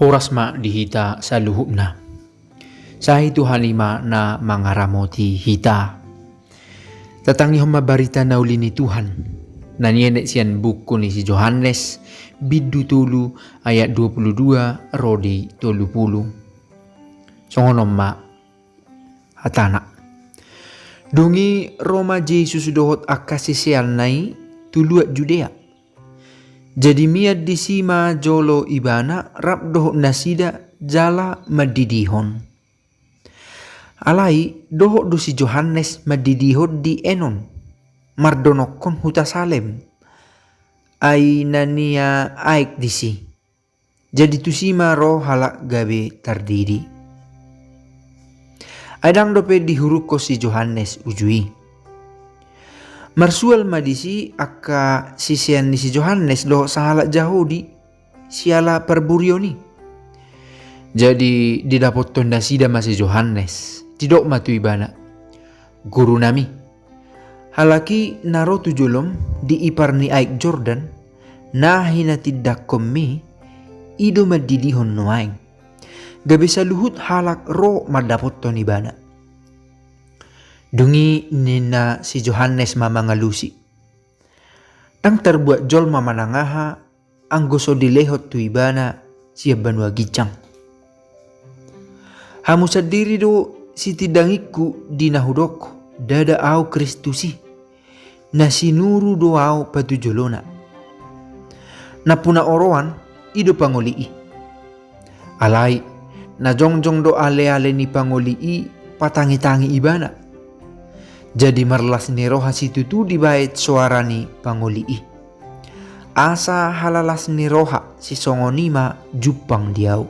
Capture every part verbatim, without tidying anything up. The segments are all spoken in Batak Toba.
Horas ma di hita saluhutna. Sai Tuhan i ma na mangaramoti hita. Tatangihon ma barita na uli ni Tuhan, na nienet sian buku ni si Johannes, bindu tolu, ayat dua pulu dua ro di tolu pulu. Songon on ma hatana. Dung i ro ma Jesus dohot angka siseanna i tu luat Judea. Jadi mian disi ma jolo ibana rap dohot nasida jala mandidihon. Alai dohot do si Johannes mandidihon di Enon, mardonokkon huta Salem, ai na niaek disi. Jadi tusi ma ro halak gabe tardidi. Ai ndang dope dihurukkon si Johannes uju i. Marsual ma disi angka sisean ni si Johannes dohot sahalak Jahudi siala parburion i. Jadi didapothon nasida ma si Johannes, didok ma tu ibana, "Guru nami, halak i na ro tu jolom di ipar ni aek Jordan, na hinatindangkonmi, i do mandidihon nuaeng. Gabe saluhut halak ro mandapothon ibana." Dung i ninna si Johannes ma mangalusi, "Ndang tarbuat jolma manang aha, anggo so dilehon tu ibana sian banua ginjang. Hamu sandiri do sitindangingku di na hudok, ndada ahu Kristus i, na sinuru do ahu patujolona. Nampuna oroan, i do pangoli i. Alai, na jongjong do aleale ni pangoli i patangitangi ibana. Jadi marlas ni roha situtu dibaen soara ni pangoli i. Asa halalas ni roha sisongon i ma jumpang di ahu.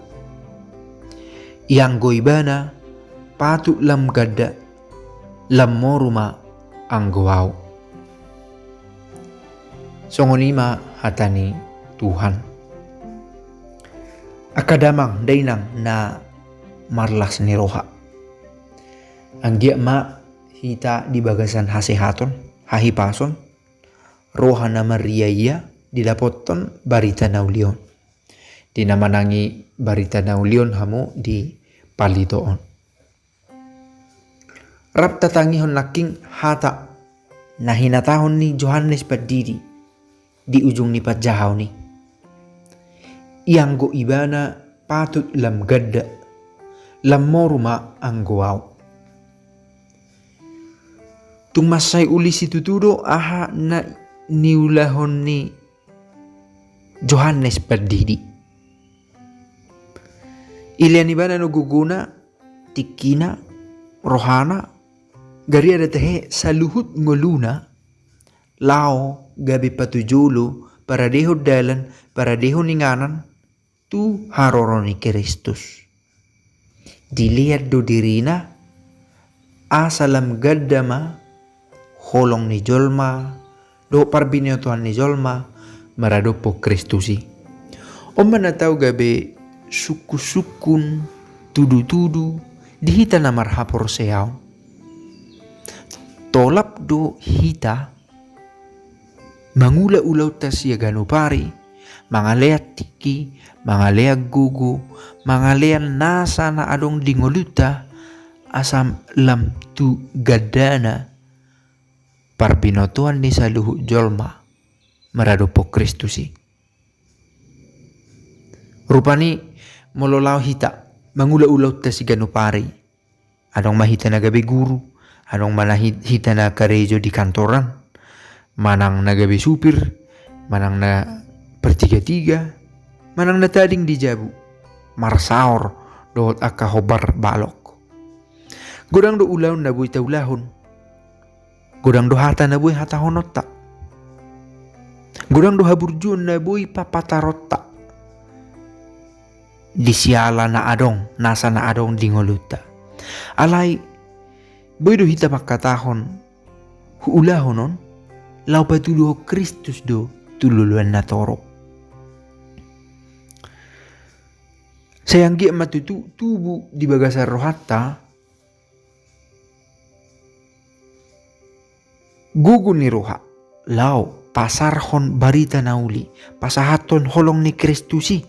Ianggo ibana patut lam ganda, lam moru ma anggo ahu." Songon i ma hata ni Tuhan. Angka damang dainang na marlas ni roha. Anggiat ma hita di bagasan hasehaton, hahipason, roha na mariaia didapothon barita na uli on. Di na manangi barita na uli on hamu di palito on. Rap tatangihon nangkin hata na hinatahon ni Johannes Pandidi di ujung ni panjahaon i. Ianggo ibana patut lam ganda, lam moru ma anggo ahu. Tung mansai uli situtu do aha na niulahon ni Johannes Pandidi. Ilean ibana do gogona, tingkina, rohana, gari adat he saluhut ngoluna, laho gabe patujolo, paradehon dalan, paradehon inganan, tu haroro ni Kristus. Dilean do dirina, asa lam ganda ma holong ni jolma, dohot parbinotoan ni jolma, maradophon Kristus i. On ma na tau gabe sungkun-sungkun, tudu-tudu, di hita na marhaporseaon. Tolap do hita mangula ulaonta siganup ari, mangalean tingki, mangalean gogo, mangalean nasa na adong di ngolunta, asa lam tu gandana parbinotoan ni saluhut jolma maradophon Kristus i. Rupani molo laho hita mangula ulaonta siganup ari, adong ma hita na gabe guru, adong ma na hi-, hita na karejo di kantoran, manang na gabe supir, manang na partiga-tiga, manang na tading di jabu, marsaor dohot angka hombar balok. Godang do ulaon na boi taulahon. Godang do hata na boi hatahononta. Godang do haburjuon na boi papataronta di siala na adong, nasa na adong di ngolunta. Alai, boi do hita mangkatahon, huulahon on, laho patuduhon Kristus do tu loloan na torop. Sai anggiat ma tutu tubu di bagasan rohanta gogo ni roha, laho pasarhon barita na uli, pasahathon holong ni Kristus i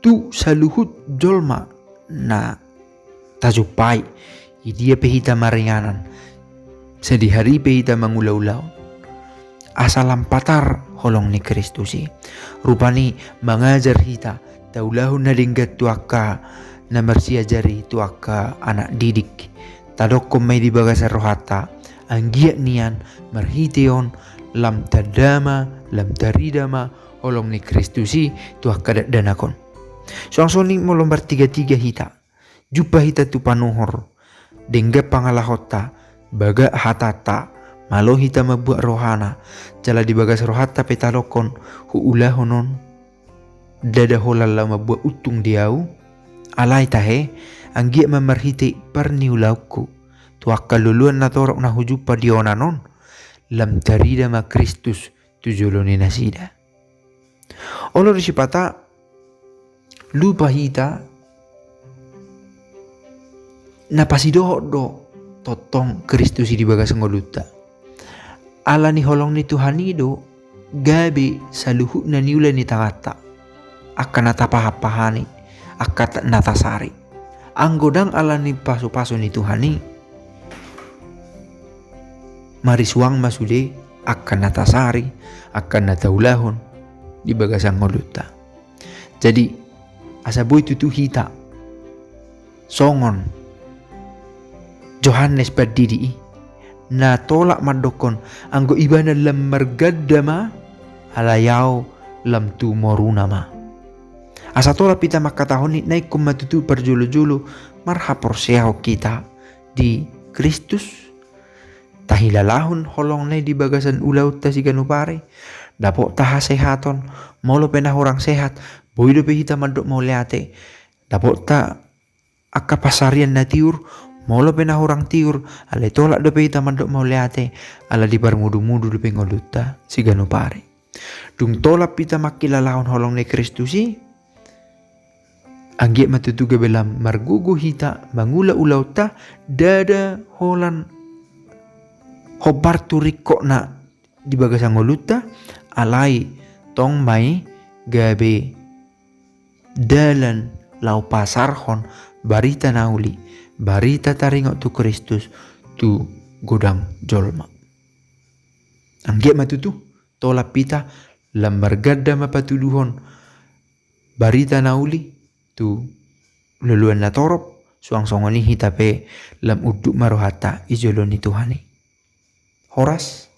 tu saluhut jolma na tajumpai, di dia pe hita maringanan, sadihari pe hita mangula-ulaon, asa lam patar holong ni Kristus i. Rupani mangajar hita, taulahon na denggan tu angka na marsiajar i, tu angka anak didik. Tadokkon ma i di bagasan rohanta, anggiat nian marhite on lam tanda ma, lam tarida ma holong ni Kristus i tu angka dakdanak on. Suang songon i molo martiga-tiga hita, jumpa hita tu panuhor, denggan pangalahonta, bagak hatanta, malo hita mambuat rohana, jala di bagas rohanta pe tadokkon, huulahon on, ndada holan laho mambuat untung di ahu. Alai tahe, anggiat ma marhite parniulaonku tu angka loloan na torop na hujumpa di onan on, lam tarida ma Kristus tu jolo ni nasida. Olo do sipata, lupa hita na pasidohot do tongtong Kristus i di bagas ngolunta. Ala ni holong ni Tuhan i do gabe saluhut na niula ni tanganta, angka na tapahan-pahani, angka ta-, na tasari. Anggo ndang ala ni pasu-pasu ni Tuhan i, marisuang ma sude angka na tasari, angka na taulahon di bagasan ngolunta. Jadi, asa boi tutu hita songon Johannes Pandidi i, na tolap mandokkon, anggo ibana lam marganda ma, alai ahu lam tu moruna ma. Asa tolap hita mangkatahon i, na ingkon ma tutu parjolo-jolo marhaporseaon hita di Kristus. Tahilalahon holongna i di bagasan ulaonta siganup ari. Dapotta hasehaton, molo pe na hurang sehat, boi dope hita mandok mauliate. Dapotta angka pansarian na tiur, molo pe na hurang tiur, alai tolap dope hita mandok mauliate, ala diparmudu-mudu dope ngolunta siganup ari. Dung tolap hita mangkilalahon holong ni Kristus i, anggiat ma tutu gabe lam margogo hita mangula ulaonta, ndada holan hombar tu ringkotna di bagasan ngolunta, alai tong ma i gabe dalan laho pasarhon barita na uli, barita taringot tu Kristus tu godang jolma. Anggiat ma tutu tolap hita lam marganda ma patuduhon barita na uli tu loloan na torop, suang songon i hita pe lam unduk ma rohanta i jolo ni Tuhan i. Horas,